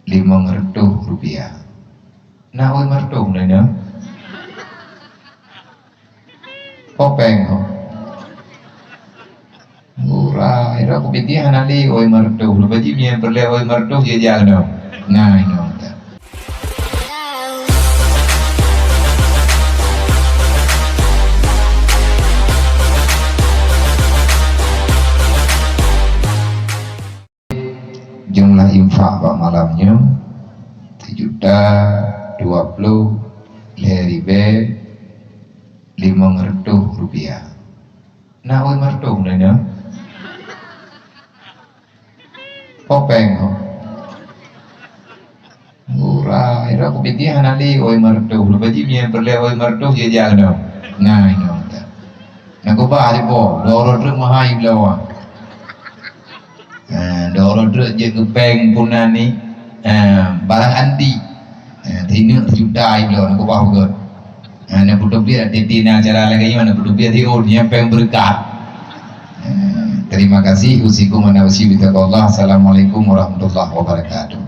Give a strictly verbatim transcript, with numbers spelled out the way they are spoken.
Limong reutôh rupiah. Na oi meureutoh na nyoe? Popeng ho. Murah, ira kupikir hana lé oi meureutoh. Lepas jih meunyo peureulèe oi meureutoh jijak keunoe. Nah, inoe. Jumlah infak bak malam nyoe sijuta dua ploh lhèe ribèe limong reutôh rupiah. Na oi meureutoh na nyoe? Popeng ho. Murah, ira kupikir hana lé oi meureutoh. Lepas jih meunyo peureulèe oi meureutoh jijak keunoe. Nah, inoe. Na keubah dipo, dua droe treuk meuhai bloe. Ha, dua droe treuk jeuet keu péng puna ni, ha, barang antik. Ha, sineuk sijuta bloe, na keubah beugöt. Ha, na peuteubiet, tiep-tiep na acara lagèe nyoe, na peuteubiet siôn, nyan péng beureukat. Ha, terima kasih, usikum wa nafsi bitaqwallah. Assalamualaikum warahmatullahi wabarakatuh.